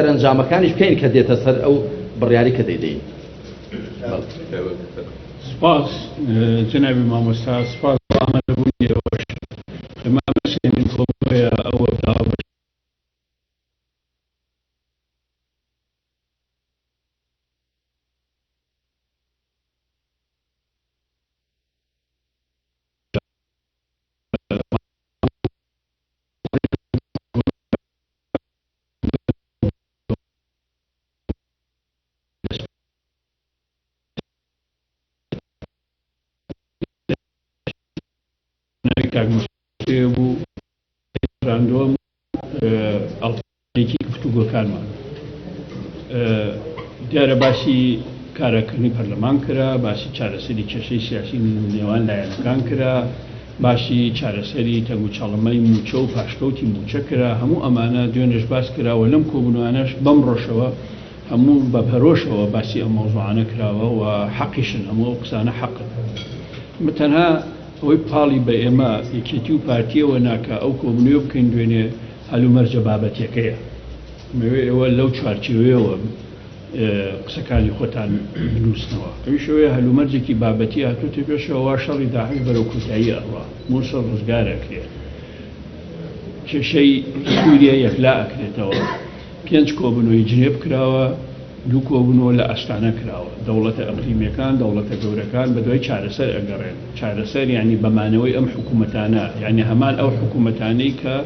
دەرەنجامەکانیش بکەین کە دێتە سەر ئەو بڕیاری کە دەیدەین. سپاس جەنابی مامۆستا، سپاس بۆ ئامادەبوونی ئێوەش. ئێمە ئەمە سێیەمین کۆبوونەوەیە ئەو وەفداوە بە. ناوی کاک مستەفا بوو ڕفراندۆم ئەڵقەیەکی گفتوگۆکانمان دیارە باسی کاراکردنی پەرلەمان کرا، باسی چارەسەری کێشەی سیاسی نێوان لایەنەکان کرا، باسی چارەسەری تەنگوچەڵەمەی مووچە و پاشکەوتی مووچە کرا، هەموو ئەمانە دوێنێش باس کرا و لەم کۆبوونەوانەش بەمڕۆشەوە هەموو بە پەرۆشەوە باسی ئەم مەوزوعانە کراوە و حەقیشن، هەموو ئەو قسانە حەقن. ئەمە تەنها ئەوەی پاڵی بە ئێمە یەکێتی و پارتییەوە نا کە ئەو کۆبوونەوە بکەین دوێنێ هەلومەرجە بابەتیەکەیە. ئەمەوێ ئێوە لەو چوارچێوەیەوە قسەکانی خۆتان بنووسنەوە. ئەویش ئەوەیە هەلومەرجێکی بابەتی هاتووەتە پێشەوە وا شەڕی داعش بەرەو کۆتایی ئەڕوا، موسڵ ڕزگار ئەکرێ، کێشەی سووریە یەکلا ئەکرێتەوە، پێنج کۆبوونەوەی جنێب کراوە، دوو کۆبوونەوە لە ئاستانە کراوە. دەوڵەتە ئەقلیمیەکان، دەوڵەتە گەورەکان بەدوای چارەسەر ئەگەڕێن. چارەسەر یانی بەمانەوەی ئەم حکوومەتانە، یانی هەمان ئەو حکوومەتانەی کە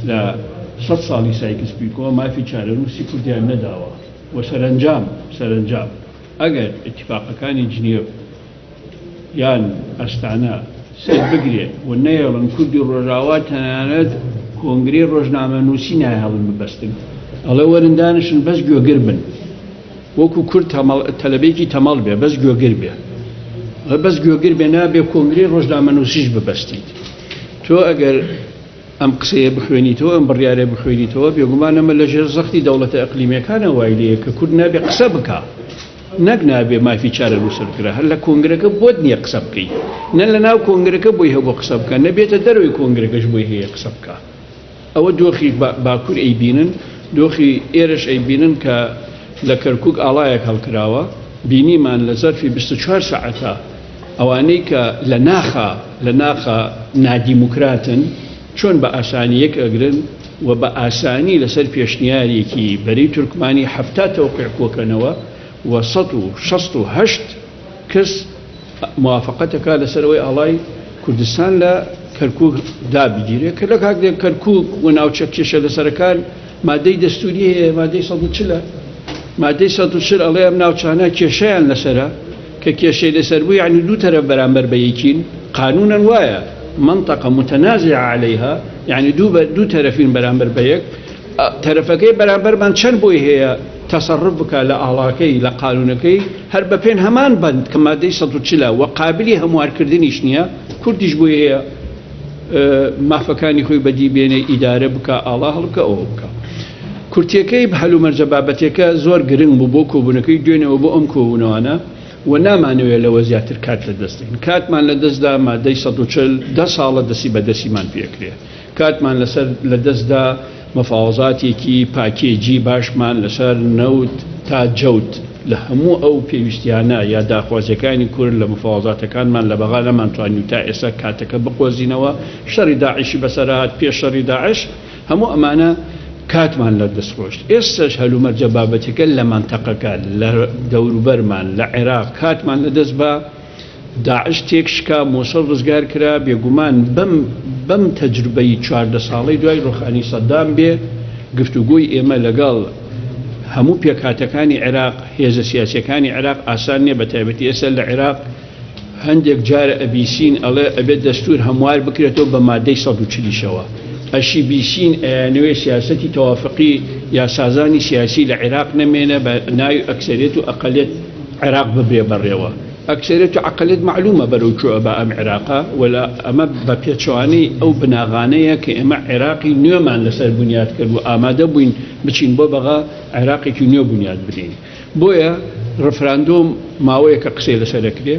لە سەت ساڵی سایکس پیکۆ مافی چارەنووسی کوردیان نەداوە و سەرەنجام سەرەنجام ئەگەر ئیتیفاقەکانی جنێڤ یان ئەستانە سەر بگرێ و نەیەڵن کوردی ڕۆژاوا تەنانەت کۆنگرەی ڕۆژنامەنووسی نایهڵن ببەستن ئەڵێ وەرن دانیشن بەس گوێگر بن وەکو کورد تەلەبەیەکی تەمەڵ بێ بەس گوێگر بێ بەس گوێگر بێ نابێ کۆنگرەی ڕۆژنامەنووسیش ببەستیت تۆ ئەگەر ئەم قسەیە بخوێنیتەوە ئەم بڕیارە بخوێنیتەوە بێگومان ئەمە لەژێر زەختی دەوڵەتە ئەقلیمیەکانە وای لێیە کە کورد نابێ قسە بکا نەک نابێ مافی چارەنووسەر بکرا هەر لە کۆنگرەکە بۆت نییە قسە بکەی نە لە ناو کۆنگرەکە بۆی هەبوو قسە بکە نە بێتە دەرەوەی کۆنگرەکەش بۆی هەیە قسە بکا ئەوە دۆخی باکوور ئەیبینن دۆخی ئێرەش ئەیبینن کە لە کەرکوک ئاڵایەک هەڵکراوە بینیمان لە زەرفی 24 سەعەتا ئەوانەی کە لە ناخا لە ناخا نادیموکراتن چۆن بە ئاسانی یەک ئەگرن و بە ئاسانی لەسەر پێشنیارێکی بەرەی تورکمانی 70 تەوقیع کۆکەنەوە و 168 کەس موافقەت ئەکا لەسەر ئەوەی ئاڵای کوردستان لە کەرکوک دابگیرێ کە لە کاک دێن کەرکوک و ناوچە کێشە لەسەرەکان مادەی دەستوری هەیە مادەی 140 مادەی 140 ئەڵێ ئەم ناوچانە کێشەیان لەسەرە کە کێشەی لەسەر بوو یعنی دوو تەرەف بەرامبەر بە یەکین قانونا وایە منطقە متنازع عليها یعنی دوو تەرەفین بەرامبەر بە یەک تەرەفەکەی بەرامبەرمان چەند بۆی هەیە تەسەڕوف بکا لە ئاڵاکەی لە قانونەکەی هەر بە پێن هەمان بەند کە مادەی 140 ە وە قابلی هەموارکردنیش نییە کوردیش بۆی هەیە مافەکانی خۆی بەدی بێنێ ئیدارە بکا ئاڵا هەڵبکە ئەوە بکا کورتیەکەی هەلومەرجە بابەتێکە زۆر گرنگ بوو بۆ کۆبوونەکەی دوێنێەوە بۆ ئەم کۆبوونەوانە و نامانەوێت لەوە زیاتر کات لە دەست دەین کاتمان لە دەستدا مادەی 140 دە ساڵە دەستی بە دەستیمان پێکرێ کاتمان لەسەر لە دەستدا مفاوەزاتێکی پاکێجی باشمان لەسەر نەوت تا جەوت لە هەموو ئەو پێویستیانە یا داخوازیەکانی کورد لە مفاوەزاتەکانمان لە بەغا نەمانتوانی و تا ئێستا کاتەکە بقۆزینەوە، شەڕی داعشی بەسەرهات، پێش شەڕی داعش هەموو ئەمانە کاتمان لە دەست ڕۆشت، ئێستاش هەلومەرجە بابەتیەکە لە مەنتەقەکە، لە دەوروبەرمان، لە عێراق کاتمان لە دەست با. داعش تێکشکا، موسڵ ڕزگار کرا، بێگومان بەم بەم تەجروبەی 14 ساڵەی دوای ڕوخانی سەدام بێ گفتوگۆی ئێمە لەگەڵ هەموو پێکهاتەکانی عێراق، هێزە سیاسیەکانی عێراق ئاسان نیە بەتایبەتی ئێستا لە عێراق هەندێک جار ئەبیسین ئەڵێ ئەبێت دەستور هەموار بکرێتەوە بە مادەی 140 شەوە ئەشی بیسین ئەیانەوێ سیاسەتی تەوافقی یا سازانی سیاسی لە عێراق نەمێنە بە ناوی ئەکسەریەت و ئەقەلیەت عێراق ببرێ بەڕێوە. ئەکسەریەت و عەقەلیەت مەعلومە بەرەو کوێ ئەبا ئەم عێراقە و لە ئەمە بە پێچەوانەی ئەو بناغانەیە کە ئێمە عێراقی نوێمان لەسەر بنیات کرد و ئامادە بووین بچین بۆ بەغا عێراقێکی نوێ بنیات بنێین. بۆیە ڕفراندۆم ماوەیەکە قسەی لەسەر ئەکرێ.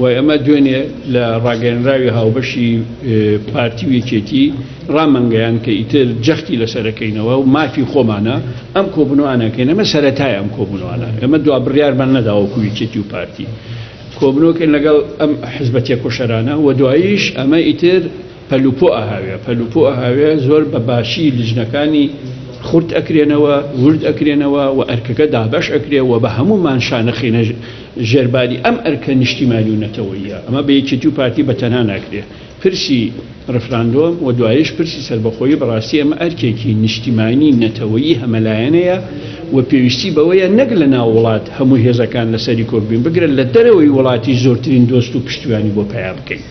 و ئێمە دوێنێ لە ڕاگەیەنراوی هاوبەشی پارتی و یەکێتی ڕامانگەیاند کە ئیتر جەختی لەسەر ئەکەینەوە و مافی خۆمانە ئەم کۆبوونەوانە ئەکەین. ئەمە سەرەتای ئەم کۆبوونەوانە، ئێمە دوا بڕیارمان نەداوە وەکو یەکێتی و پارتی کۆبوونەوەکەین لەگەڵ ئەم حزبە تێکۆشەرانە و دواییش ئەمە ئیتر پەلوپۆ ئەهاوێ، پەلوپۆ ئەهاوێ زۆر بە باشی لیژنەکانی خورت ئەکرێنەوە، ورد ئەکرێنەوە و ئەرکەکە دابەش ئەکرێ و بە هەموومان شانەخەینە ژێرباری ئەم ئەرکە نیشتیمانی و نەتەوەییە. ئەمە بە یەکێتی و پارتی بە تەنها ناکرێ. پرسی ڕیفراندۆم و دواییش پرسی سەربەخۆیی بەڕاستی ئەمە ئەرکێکی نیشتیمانی نەتەوەیی هەمەلایەنەیە و پێویستی بەوەیە نەک لە ناو وڵات هەموو هێزەکان لەسەری کۆک بین، بگرە لە دەرەوەی وڵاتیش زۆرترین دۆست و پشتیوانی بۆ پەیا بکەین.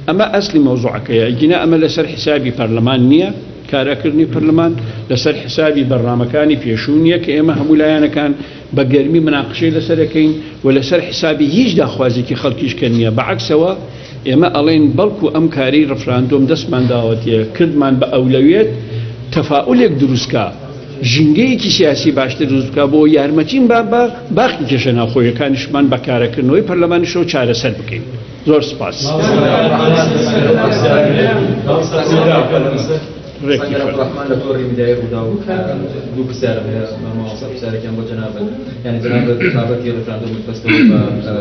ئەمە ئەسلی مەوزوعەکەیە، ئەگینا ئەمە لەسەر حیسابی پەرلەمان نییە، کاراکردنی پەرلەمان لەسەر حیسابی بەرنامەکانی پێشوو نییە کە ئێمە هەموو لایەنەکان بە گەرمی مناقشەی لەسەر ئەکەین و لەسەر حیسابی هیچ داخوازێکی خەڵکیش کە نییە، بە عەکسەوە ئێمە ئەڵێین بەڵکو ئەم کارەی ڕفراندۆم دەستمان داوەتێ کردمان بە ئەولەویەت تەفائولێک دروست کا، ژینگەیەکی سیاسی باشتر دروست بکا بۆ یارمەتیم با بە باقی کێشە ناوخۆیەکانیشمان بە کارەکردنەوەی پەرلەمانیشەوە چارەسەر بکەین. زۆر سپاس. سەنگەر عەبدولڕەحمان لە تۆڕی میدیایی ڕووداو دوو پرسیارم هەیە مامۆستا، پرسیارێکیان بۆ جەنابت، یانی جەنابت بابەتی ڕیفراندۆمت بەستەوە بە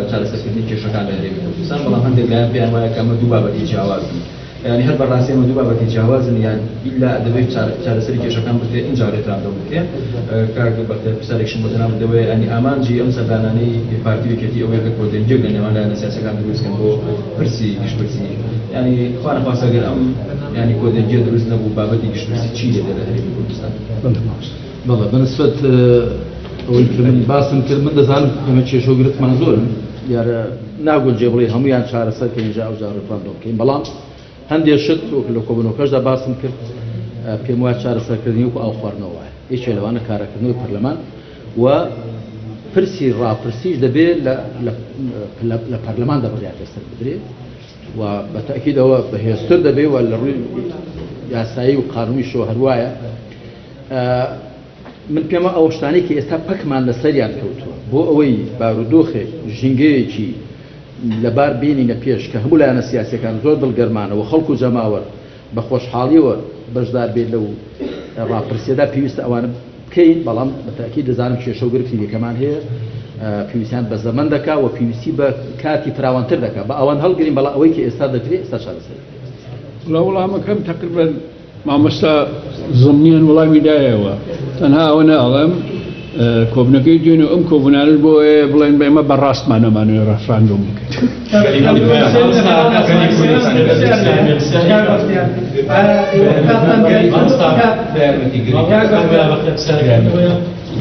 چارەسەرکردنی کێشەکان لە هەرێمی کوردستان، بەڵام هەندێک لایەن پێیان وایە کە ئەمە دوو بابەتی جیاوازن، یانی هەر بەڕاستی ئەمە دوو بابەتی جیاوازن یان ئیلا دەبێت چارەسەری کێشەکان بکرێت ئینجا ڕیفراندۆم بکرێت؟ کاک بەختیار پرسیارێکیشم بۆ جەنابت ئەوەیە یانی ئامانجی ئەم سەردانانەی پارتی و یەکێتی ئەوەیە کە کۆدەنگیەک لە نێوان لایەنە سیاسیەکان دروست کەن بۆ پرسی گشتپرسی یانی خوا نەخواستە گەر ئەم یانی کۆدەنگیە دروست نەبوو بابەتی گشتپرسی چی لێ دێ لە هەرێمی کوردستان؟ بەڵێ بەنسبەت ئەوەی کە من باسم کرد من دەزانم ئێمە کێشە و گرفتمان زۆرن، دیارە ناگونجێ بڵێ هەمویان چارەسەر کەین جا ئەوجا ڕیفراندۆم بکەین، بەڵام هەندێک شت وەک لە کۆبوونەوەکەشدا باسم کرد پێم وایە چارەسەرکردنی وەکو ئاو خواردنەوە وایە، یەکێ لەوانە کارەکردنەوەی پەرلەمان و پرسی ڕاپرسیش دەبێت لە پەرلەماندا بڕیار لەسەر بدرێت و بە تەئکیدەوە بەهێزتر دەبێت و لە ڕووی یاسایی و قانونیشەوە هەروایە. من پێمە ئەو شتانەی کە ئێستا پەکمان لەسەریان کەوتووە بۆ ئەوەی بارودۆخێک ژینگەیەکی لەبار بێنینە پێش کە هەموو لایەنە سیاسیەکان زۆر دڵگەرمانە و خەڵک و جەماوەر بە خۆشحاڵیەوە بەشدار بێت لەو ڕاپرسیەدا پێویستە ئەوانە بکەین، بەڵام بە تەئکید دەزانم کێشە و گرفتی دیکەمان هەیە پێویستیان بە زەمەن دەکا و پێویستی بە کاتی فراوانتر دەکا بە ئەوان هەڵگرین، بەڵام ئەوەی کە ئێستا دەکرێت ئێستا چارەسەری بکرێت. وەڵا وەڵامەکەم تەقریبەن مامۆستا زمنیان وەڵامی دایەوە، تەنها ئەوە ناڵێم کۆبنەکەی دوێنێ و ئەم کۆبوونانەش بۆ ئەوەیە بڵێن بە ئێمە بە ڕاستمان ئەمانەوێ ڕێفراندۆم بکەین.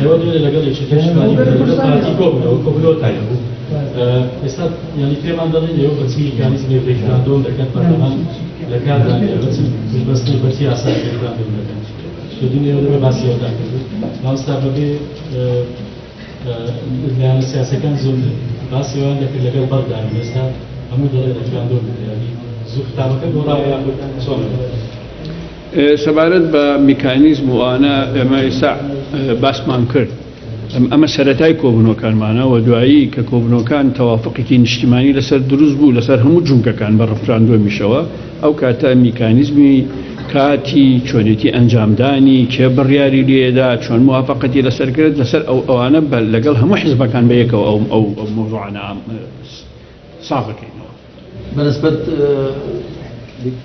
ئێوە دوێنێ لەگەڵ یەکێتی نیشتمانی کوردی لەگەڵ پارتی کۆبوونەوە، کۆبوونەوەتان هەبوو. ئێستا یانی پێمان دەڵێن ئێوە بە چ میکانیزمێک ڕیفراندۆم دەکەن، پەرلەمان لە کاردا نییە، بە چ پشتبەستنێک بە چ یاسایەک ڕیفراندۆم دەکەن؟ لە دوێنێ ئێوە لەوێ باسی ئەوەتان کردبوو. مامۆستا بەبێ لایەنە سیاسیەکان زۆر باسی ئەوان دەکرد لەگەڵ بەغدا، ئێستا هەموو دەڵێ ڕیفراندۆم بکرێ، یانی زوو ختامەکە گۆڕاوە یاخود چۆنە؟ سەبارەت بە میکانیزم و ئەوانە ئێمە ئێستا باسمان کرد، ئەمە سەرەتای کۆبوونەوەکانمانە و دوایی کە کۆبوونەوەکان تەوافقێکی نیشتیمانی لەسەر دروست بوو لەسەر هەموو جومگەکان بە ڕفراندۆمیشەوە، ئەو کاتە میکانیزمی کاتی چۆنێتی ئەنجامدانی، کێ بڕیاری لێدا، چۆن موافقەتی لەسەر کرد، لەسەر ئەو ئەوانە لەگەڵ هەموو حزبەکان بە یەکەوە ئەو ئەو مەوزوعانە ساغ بکەینەوە. بەنسبەت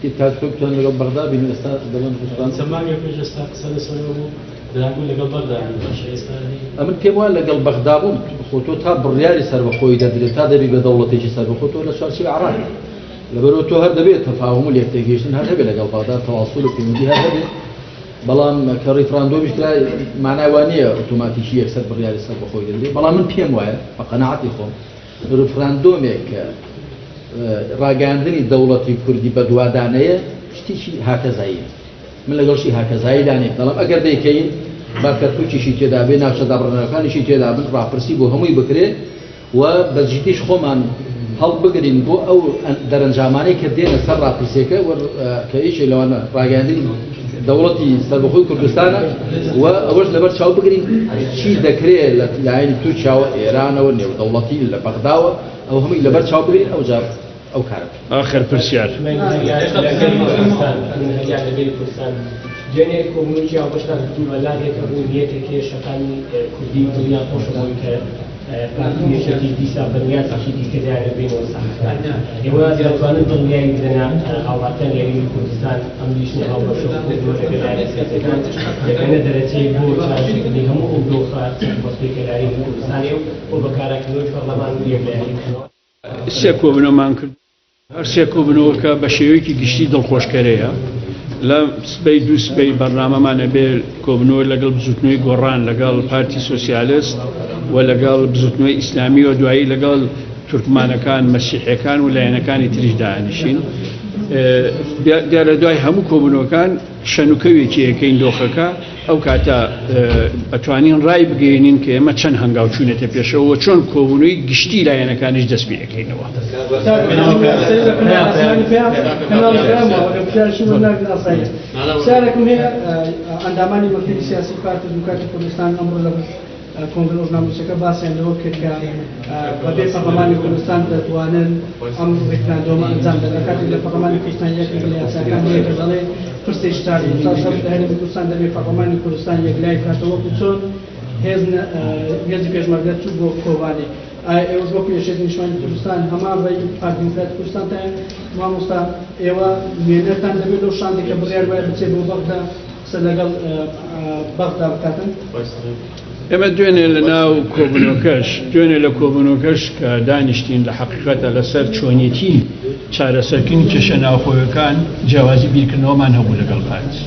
دیکتاتۆر لەگەڵ بەغدا بین ئێستا دەڵێن ڕووسان. چەند مانگێک پێش ئێستا قسە لەسەر ئەوە بوو دەیانگوت لەگەڵ بەغدا بین، باشە ئێستا هی. ئەمن پێم وایە لەگەڵ بەغدا بوون، خۆ تۆ تا بڕیاری سەربەخۆیی دەدرێت تا دەبی بە دەوڵەتێکی سەربەخۆ تۆ لە چوارچێوەی عێراقی، لەبەرئەوە تۆ هەر دەبێت تەفاهوم و لێکتێگەیشتن هەر هەبێت لەگەڵ بەغدا، تەواسول و پەیوەندی هەر هەبێت، بەڵام کە ڕیفراندۆمیش کرا مانای وا نییە ئۆتۆماتیکی یەکسەر بڕیاری سەربەخۆیی دەدرێت، بەڵام من پێم وایە بە قەناعەتی خۆم ڕیفراندۆمێک کە ڕاگەیاندنی دەوڵەتی کوردی بەدوادانەیە شتێکی هاکەزاییە. من لەگەڵ شتی هاکەزاییدا نیم، دەڵێم ئەگەر دەیکەین با کەرکوکیشی تێدا بێ، ناوچە دابڕێنەرەکانیشی تێدا بن، ڕاپرسی بۆ هەمووی بکرێ و بە جدیش خۆمان هەڵبگرین بۆ ئەو دەرەنجامانەی کە دێنە سەر ڕاپرسیەکە کە یەکێک لەوانە ڕاگەیاندنی دەوڵەتی سەربەخۆی کوردستانە و ئەوەش لەبەر چاو بگرین چی دەکرێت لە لایەنی تورکیاوە، ئێرانەوە، نێودەوڵەتی لە بەغداوە. ئەو هەمووی لەبەر چاو بگرین ئەوجا ئەو کارە بکەین. ئاخر پرسیار. دوێنێ کۆبوونەوەیەکی هاوبەشتان کردووە، لادێک هەبوو نیەتێک هەیە شەقامی کوردی دڵیان خۆشە بەوەی کە پارتی و یەکێتی دیسان بە نیازێکی دیکە دایانە بینەوە ساحەکە. ئێوە دەتوانن دڵنیایی بدەنە هاوڵاتیانی هەرێمی کوردستان ئەم لیژنە هاوبەشە و کۆبوونەوە لەگەڵ لایەنە سیاسیەکان دەگەنە دەرەجەیەک بۆ چارەسەرکردنی هەموو ئەو دۆخە چەقبەستووەی کە لە هەرێمی کوردستان هەیە و بۆ بەکاراکردنەوەی پەرلەمان و یەکلاییکردنەوە؟ سێ کۆبوونەوەمان کرد، هەر سێ کۆبوونەوەکە بە شێوەیەکی گشتی دڵخۆشکەرەیە. لە سبەی دوو سبەی بەرنامەمان ئەبێ کۆبوونەوە لەگەڵ بزووتنەوەی گۆڕان، لەگەڵ پارتی سۆسیالست و لەگەڵ بزووتنەوەی ئیسلامی و دوایی لەگەڵ تورکمانەکان، مەسیحیەکان و لایەنەکانی تریش دائەنیشین. دیارە دوای هەموو کۆبوونەوەکان شەنوکەوێکی ئەکەین دۆخەکە، ئەو کاتە ئەتوانین ڕای بگەیەنین کە ئێمە چەند هەنگاو چوونەتە پێشەوە و چۆن کۆبوونەوەی گشتی لایەنەکانیش دەست پێ ئەکەینەوە. پرسیارێکم هەیە ئەندامانی مەکتەبی سیاسی پارتی دیموکراتی کوردستان ئەمڕۆ لە کۆنگرە ڕۆژنامەنووسەکە باسیان لەوە کرد کە بەبێ پەرلەمانی کوردستان دەتوانن ئەم ڕیفراندۆمە ئەنجام بدەن، لە کاتێک لە پەرلەمانی کوردستان یەکێک لە یاساکان هەیە کە دەڵێ پرسی 407 لە هەرێمی کوردستان دەبێ پەرلەمانی کوردستان یەکلای بکاتەوە، وەکو چۆن هێز هێزی پێشمەرگە چوو بۆ کۆبانێ. ئایا ئێوەش وەکو یەکێتی نیشتمانی کوردستان هەمان ڕێی پارتی دیموکراتی کوردستانتان؟ مامۆستا ئێوە نوێنەرتان دەبێت لەو شاندێک کە بڕیار وایە بچێت بۆ بەغدا قسە لەگەڵ بەغدا بکاتن؟ ئێمە دوێنێ لە ناو کۆبوونەوەکەش دوێنێ لە کۆبوونەوەکەش کە دانیشتین لە حەقیقەتە لەسەر چۆنیەتی چارەسەرکردنی کێشە ناوخۆیەکان جیاوازی بیرکردنەوەمان هەبوو لەگەڵ پارتی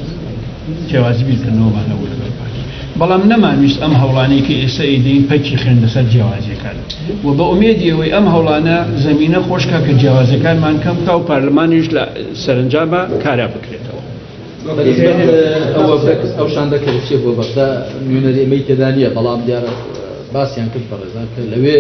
جیاوازی بیرکردنەوەمان هەبوو لەگەڵ پارتی بەڵام نەمانویست ئەم هەوڵانەی کە ئێستا ئەیدەین پەکی خێن لەسەر جیاوازیەکان و بە ئومێدی ئەوەی ئەم هەوڵانە زەمینە خۆشکا کە جیاوازیەکانمان کەم بکا و پارلمانیش لە سەرەنجاما کارا بکرێتەوە. ئەو شاندە کە دەچێت بۆ بەغدا نوێنەری ئێمەی تێدا نییە، بەڵام دیارە باسیان کرد بەڕێزان کە لەوێ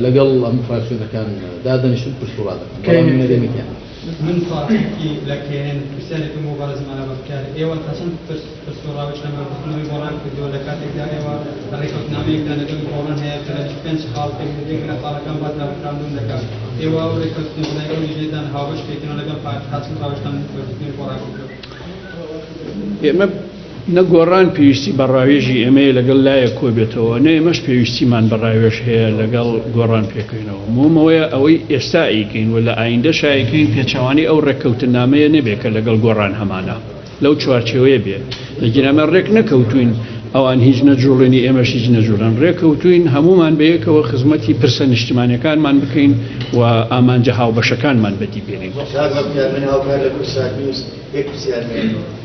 لەگەڵ هەموو فراکسیۆنەکان دادەنیشن پرس و ڕا دەکەن، بەڵام نوێنەری ئێمەی تیا نییە. من تاقیکی لە کێنن پرسیارێکم بۆ بەڕێز مەلا بەختیار، ئێوە تا چەند پرس پرس و ڕاوێژتان بە بزوتنەوەی گۆڕان کردووە لە کاتێکدا ئێوە ڕێکەوتنامەیەکتان لەگەڵ گۆڕان هەیە کە لە 25 خاڵ پێکدێت یەک لە خاڵەکان باس لە ڕیفراندۆم دەکات ئێوە ئەو ڕێکەوتنە بەلای ئەو لیژنەیەتان هاوبەش پێکەنەوە لەگەڵ پارتی تا چەند ڕاوێژتان بە بزوتنەوەی گۆڕان کردووە؟ ئێمە نە گۆڕان پێویستی بە ڕاوێژی ئێمەیە لەگەڵ لایەک کۆبێتەوە، نە ئێمەش پێویستیمان بە ڕاوێژ هەیە لەگەڵ گۆڕان پێکەینەوە. موهیم ئەوەیە ئەوەی ئێستا ئەیکەین و لە ئایندەشا ئەیکەین پێچەوانەی ئەو ڕێککەوتننامەیە نەبێ کە لەگەڵ گۆڕان هەمانە، لەو چوارچێوەیە بێ. ئەگینا ئێمە ڕێک نەکەوتووین ئەوان هیچ نەجوڵێنی ئێمەش هیچ نەجوڵێن، ڕێکەوتووین هەموومان بەیەکەوە خزمەتی پرسە نیشتمانیەکانمان بکەین و ئامانجە هاوبەشەکانمان بەدی بێنین. کاک بەختیار من هاوکار لە کوردسات نیوز یەک پرسیارم هەیە.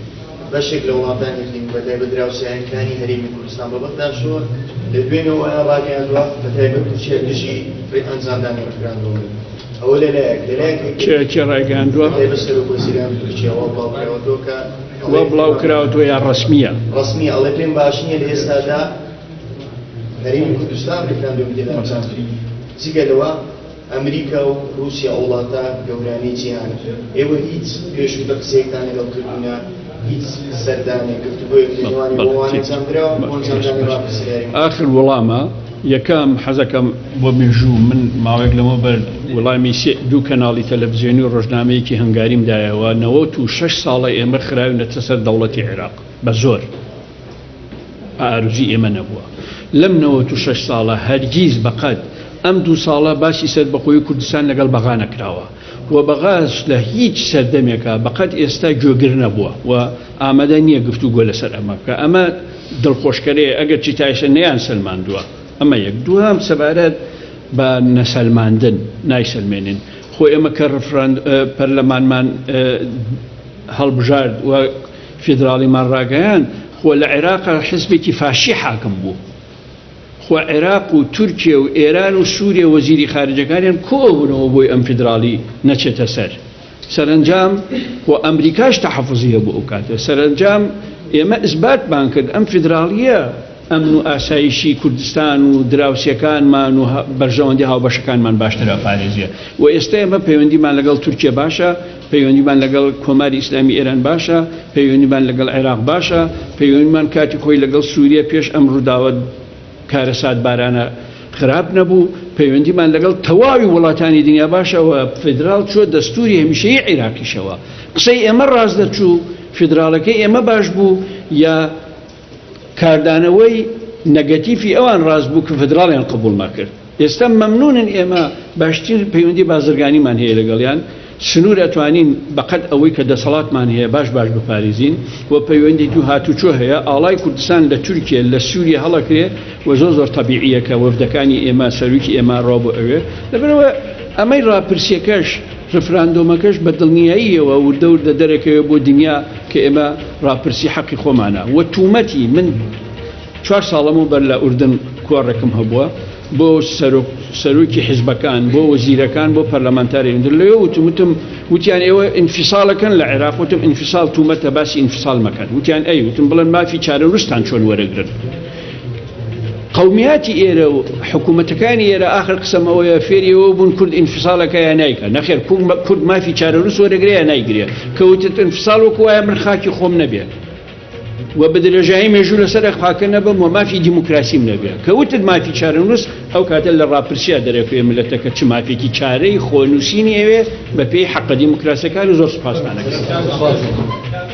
بەشێک لە وڵاتانی ئیقلیمی بەتایبەت دراوسێیانکانی هەرێمی کوردستان بە بەغداشەوە لە دوێنێوە وایان ڕاگەیاندووە بەتایبەت تورکیا دژی ئەنجامدانی ڕیفراندۆمن. ئەوە لەلایەک، لەلایەکی تر کێ کێ ڕایگەیاندووە؟ بەتایبەت سەرۆک وەزیرانی تورکیا وا بڵاوکراوەتەوە کە وا بڵاوکراوەتەوە یا ڕەسمییە؟ ڕەسمییە، ئەڵێ پێم باش نییە لە ئێستادا هەرێمی کوردستان ڕیفراندۆمی تێدا ئەنجام بدرێت. جگە لەوە ئەمریکا و ڕووسیا ئەو وڵاتە گەورانەی جیهانن، ئێوە هیچ پێشووتر قسەیەکتان لەگەڵ کردوونە، هیچ سەردانێک، گفتوگۆیەک لە نێوان ئێوە وان ئەنجام دراوە بۆ ئەنجامدانی ڕاپرسی لە هەرێمی کوردستان؟ ئاخر وڵامە، یەکەم حەزەکەم بۆ مێژوو، من ماوەیەک لەمەوبەر وڵامی سێ دوو کەناڵی تەلەفزیۆنی و ڕۆژنامەیەکی هەنگاریم دایەوە، 96 ساڵە ئێمە خراوینەتە سەر دەوڵەتی عێراق بە زۆر، ئارەزووی ئێمە نەبووە لەم 96 ساڵە هەرگیز بەقەد ئەم دوو ساڵە باسی سەربەخۆیی کوردستان لەگەڵ بەغا نەکراوە و بەغاش لە هیچ سەردەمێکا بەقەد ئێستا گوێگر نەبووە و ئامادە نییە گفتوگۆ لەسەر ئەمە بکا. ئەمە دڵخۆشکەرەیە ئەگەرچی تا ئێستا نەیان سەلماندووە. ئەمە یەک. دووهەم سەبارەت بە نەسەلماندن نایسەلمێنین. خۆ ئێمە کە ڕفراند پەرلەمانمان هەڵبژارد و فیدراڵیمان ڕاگەیاند، خۆ لە عێراقا حزبێکی فاشی حاکم بوو. خۆ عێراق و تورکیە و ئێران و سوریە وەزیری خارجەکانیان کۆبوونەوە بۆی ئەم فیدراڵی نەچێتە سەر. سەرەنجام خۆ ئەمریکاش تەحەفوزی هەبوو ئەو کاتە. سەرەنجام ئێمە ئیسباتمان کرد ئەم فیدراڵییە ئەمن و ئاسایشی کوردستان و دراوسێکانمان و بەرژەوەندی هاوبەشەکانمان باشتر ئەپارێزێ و ئێستا ئێمە پەیوەندیمان لەگەڵ تورکیە باشە، پەیوەندیمان لەگەڵ کۆماری ئیسلامی ئێران باشە، پەیوەندیمان لەگەڵ عێراق باشە، پەیوەندیمان کاتی خۆی لەگەڵ سوریە پێش ئەم ڕووداوە کارەساتبارانە خراپ نەبوو، پەیوەندیمان لەگەڵ تەواوی وڵاتانی دنیا باشە و فیدراڵ چووە دەستوری هەمیشەیی عیراقیشەوە. قسەی ئێمە ڕاست دەرچوو، فیدراڵەکەی ئێمە باش بوو یا کاردانەوەی نەگەتیفی ئەوان ڕاست بوو کە فیدراڵیان قبوڵ نەکرد. ئێستا مەمنونن ئێمە باشترین پەیوەندی بازرگانیمان هەیە لەگەڵیان، سنور ئەتوانین بەقەد ئەوەی کە دەسەڵاتمان هەیە باش باش بپاریزین و پەیوەندی و هاتوچۆ هەیە، ئاڵای کوردستان لە تورکیە لە سوریە هەڵەکرێ و زۆر زۆر تەبیعیە کە وەفدەکانی ئێمە سەروکی ئێمە ڕوا بۆ ئەوێ، لەبەرئەوە ئەمەی ڕاپرسیەکەش ڕفراندۆمەکەش بە دڵنیاییەوە وردە وردە دەرەکەوێ بۆ دنیا کە ئێمە ڕاپرسی حەقی خۆمانە و تومەتی من چوار ساڵ لەمەوبەر لە ئوردن کۆڕێکم هەبووە بۆ سەرۆکی حیزبەکان، بۆ وەزیرەکان، بۆ پەرلەمانتاری ئوردن لەوێ وتم وتم وتیان ئێوە ئینفیساڵەکەن لە عێراق وتم ئینفیساڵ تومەتە باسی ئینفیساڵ مەکەن وتیان ئەی وتم بڵێن مافی چارەنووستان چۆن وەرەگرن قومیاتی ئێرە و حکوومەتەکانی ئێرە ئاخر قسەم ئەوەیە فێری ئەوە بوون کورد ئینفیساڵەکە یا نایکە نەخێر کورد مافی چارەنووس وەرەگرێ یا نایگرێ کەوتت ئینفیساڵ وەکو وایە من خاکی خۆم نەبێ و بە درێژایی مێژوو لەسەر ئەم خاکە نەبم و مافی دیموکراسیم نەبێ. کە وتت مافی چارەنووس، ئەو کاتە لە ڕاپرسیا دەرەکەوێ مللەتەکە چ مافێکی چارەی خۆنووسینی ئەوێ بە پێی حەقە دیموکراسیەکان و زۆر سوپاستان ئەکەم.